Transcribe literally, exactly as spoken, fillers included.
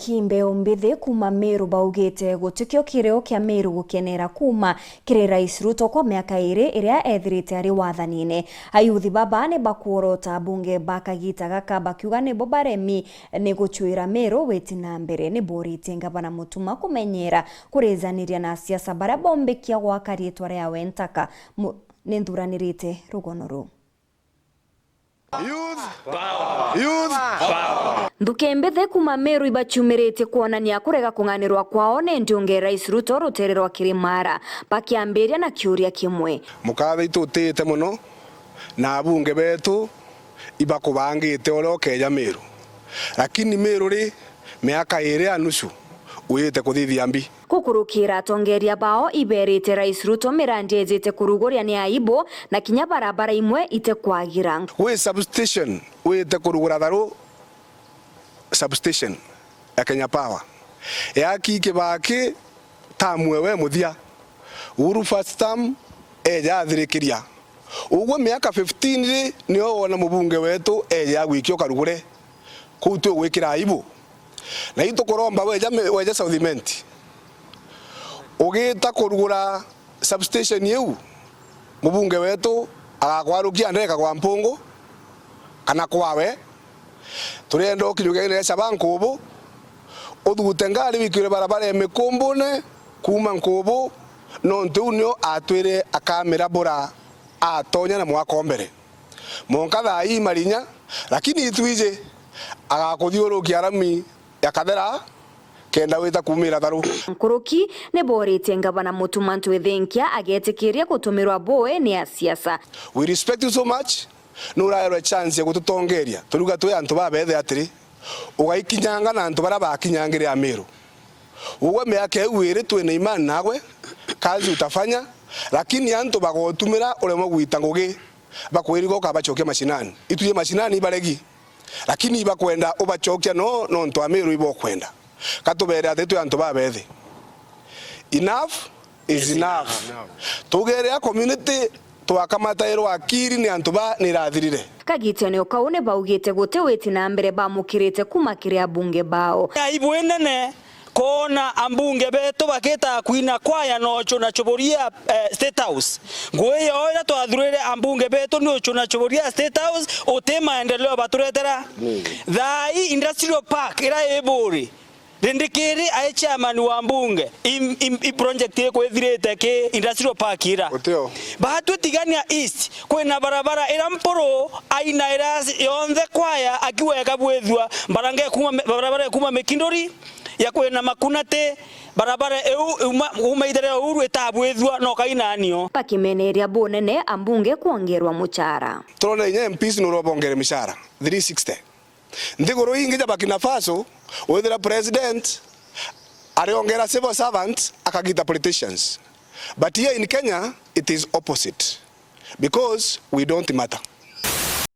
Ki mbeu mbithi kuuma Meru baugite gutikio kirio kia Meru gukenera kuuma kiri Rais Ruto kwa miaka iiri iria ethirite ari wathanine. Ayuthi baba ni bakuorota abunge ba kagita gaka bakiuga nibo baremi ni gucuira Meru witi na mbere. Ni boritie ngavana Mutuma kumenyera kurijaniria na asiasa baria bombikia gwaka riitwa riawe ntaka. Mu-, ni nthuranirite rugono ruu. Youth power. Youth power. Nthuki mbithi kuuma Meru ibaciumiritie kwonania kurega kung'anirwa kwao ni ndiunge Rais Ruto rutere rwa Kirimara, bakiambiria na kiuria kimwe. Mukatha itutiite mono na abunge betu ibakubangite uria ukeeja Meru. Lakini Meru ri, miaka iiri ya nusu, ujite kuthithia mbi. Gukurukira atongeria bao iberite Rais Ruto mirandi ejite kuruguria ni aibu na kinya barabara imwe ite kwagira. Gwi substation wite kurugura Tharu substation ya Kenya Power. Yaki Kibaki tamu ewe muthia. Uhuru first term eja athirikiria. Ugwe miaka fifteen ri nio wona mubunge wetu eja agwikia ukarugure. Kuu twi gwikira aibu. Na itukuromba weja me-, weja South Imenti, ugita kurugura substation iu, mubunge wetu agakwarukia ndeka kwa Mpungu kana kwawe. Turienda ukinyuke Ngeresha ba Nkubu, uthugute ngari wikire barabara ya Mikumbune kuuma Nkubu, nontu u nio atwire akamira bura atonya na mwaka o mbere. Monka thaa ii marinya, lakini itwiji agakuthiurukia rami ya Kathera kenda wita kumira Tharu. Nkuruki ni boritie ngavana Mutuma Ntwithinkia agetikiria gutumirwa bui ni asiasa. We respect you so much. Nuraerwe chance ya gututongeria. Turiuga twi antu babethe atiri, ugaikinyanga na antu baria bakinyangire Amiru. Ugwe miaka iu iri twina imani nagwe, kazi utafanya, lakini antu bagotumira uremwe gwita ngugi, bakwiriga ukabacokia mashinani. Ituje mashinani ibaregi, lakini ibakwenda ubacokia no, nontu Amiru ibokwenda. Katubere ati twi antu babethi. Enough is enough. Tugere a community twakamatairwa akiri ni antu ba nirathirire. Kagitene o kau ni baugite guti witi na mbere bamukirite kuma kiri abunge bao. Aibu inene kwona ambunge betu bakita kwina kwaya na ucuna cuburia, eh, State House. Ngui yao iria twathurire ambunge betu ni ucuna cuburia State House, uti maendeleo baturetera. Thaa ii Industrial Park iria i Buri, Rindikiri ai chairman wa mbunge, i, i, i project ikwithirite ki Industrial Park ira. Utio. Batwi Tigania East, kwina barabara ira mpuru, aina ira yonthe kwaya, akiwa ekabwithua, barabara ikuma, barabara ikuma Mikinduri, ya kwina Makunati, barabara iu, uma, uma ithere ya Uhuru itabwithua, no kaina anio. Bakimeneria bunene ambunge kwongerwa muchara. Turona inya M Ps nurobongere mishara, three sixty. Nthiguru ingi ja Burkina Faso, withira president ariongera civil servants akagita politicians. But here in Kenya, it is opposite. Because we don't matter.